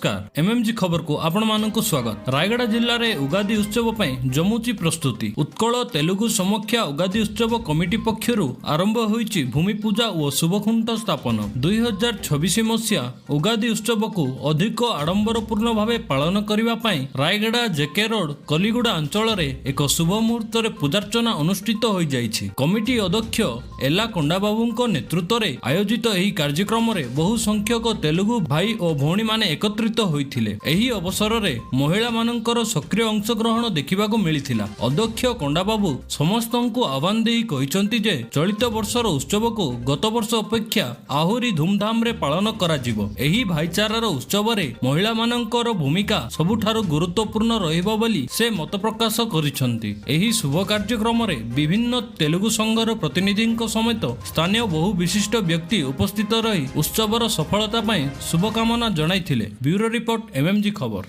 ନମସ୍କାର, ଏମ୍ଏମ୍ଜି ଖବରକୁ ଆପଣମାନଙ୍କୁ ସ୍ୱାଗତ। ରାୟଗଡ଼ା ଜିଲ୍ଲାରେ ଉଗାଦି ଉତ୍ସବ ପାଇଁ ଜମୁଛି ପ୍ରସ୍ତୁତି। ଉତ୍କଳ ତେଲୁଗୁ ସମକ୍ଷା ଉଗାଦି ଉତ୍ସବ କମିଟି ପକ୍ଷରୁ ଆରମ୍ଭ ହୋଇଛି ଭୂମି ପୂଜା ଓ ଶୁଭଖୁଣ୍ଟ ସ୍ଥାପନ। 2026 ମସିହା ଉଗାଦି ଉତ୍ସବକୁ ଅଧିକ ଆଡମ୍ବରପୂର୍ଣ୍ଣ ଭାବେ ପାଳନ କରିବା ପାଇଁ ରାୟଗଡ଼ା ଜେକେ ରୋଡ କଲିଗୁଡ଼ା ଅଞ୍ଚଳରେ ଏକ ଶୁଭ ମୁହୂର୍ତ୍ତରେ ପୂଜାର୍ଚ୍ଚନା ଅନୁଷ୍ଠିତ ହୋଇଯାଇଛି। କମିଟି ଅଧ୍ୟକ୍ଷ ଏଲା କଣ୍ଡାବାବୁଙ୍କ ନେତୃତ୍ୱରେ ଆୟୋଜିତ ଏହି କାର୍ଯ୍ୟକ୍ରମରେ ବହୁ ସଂଖ୍ୟକ ତେଲୁଗୁ ଭାଇ ଓ ଭଉଣୀମାନେ ଏକତ୍ରିତ ହୋଇଥିଲେ। ଏହି ଅବସରରେ ମହିଳାମାନଙ୍କର ସକ୍ରିୟ ଅଂଶଗ୍ରହଣ ଦେଖିବାକୁ ମିଳିଥିଲା। ଅଧ୍ୟକ୍ଷ କଣ୍ଡାବାବୁ ସମସ୍ତଙ୍କୁ ଆହ୍ୱାନ ଦେଇ କହିଛନ୍ତି ଯେ ଚଳିତ ବର୍ଷର ଉତ୍ସବକୁ ଗତ ବର୍ଷ ଅପେକ୍ଷା ଆହୁରି ଧୁମଧାମରେ ପାଳନ କରାଯିବ। ଏହି ଭାଇଚାରାର ଉତ୍ସବରେ ମହିଳାମାନଙ୍କର ଭୂମିକା ସବୁଠାରୁ ଗୁରୁତ୍ୱପୂର୍ଣ୍ଣ ରହିବ ବୋଲି ସେ ମତ ପ୍ରକାଶ କରିଛନ୍ତି। ଏହି ଶୁଭ କାର୍ଯ୍ୟକ୍ରମରେ ବିଭିନ୍ନ ତେଲୁଗୁ ସଂଘର ପ୍ରତିନିଧିଙ୍କ ସମେତ ସ୍ଥାନୀୟ ବହୁ ବିଶିଷ୍ଟ ବ୍ୟକ୍ତି ଉପସ୍ଥିତ ରହି ଉତ୍ସବର ସଫଳତା ପାଇଁ ଶୁଭକାମନା ଜଣାଇଥିଲେ। ବ୍ୟୁରୋ ରିପୋର୍ଟ, ଏମ୍ଏମ୍ଜି ଖବର।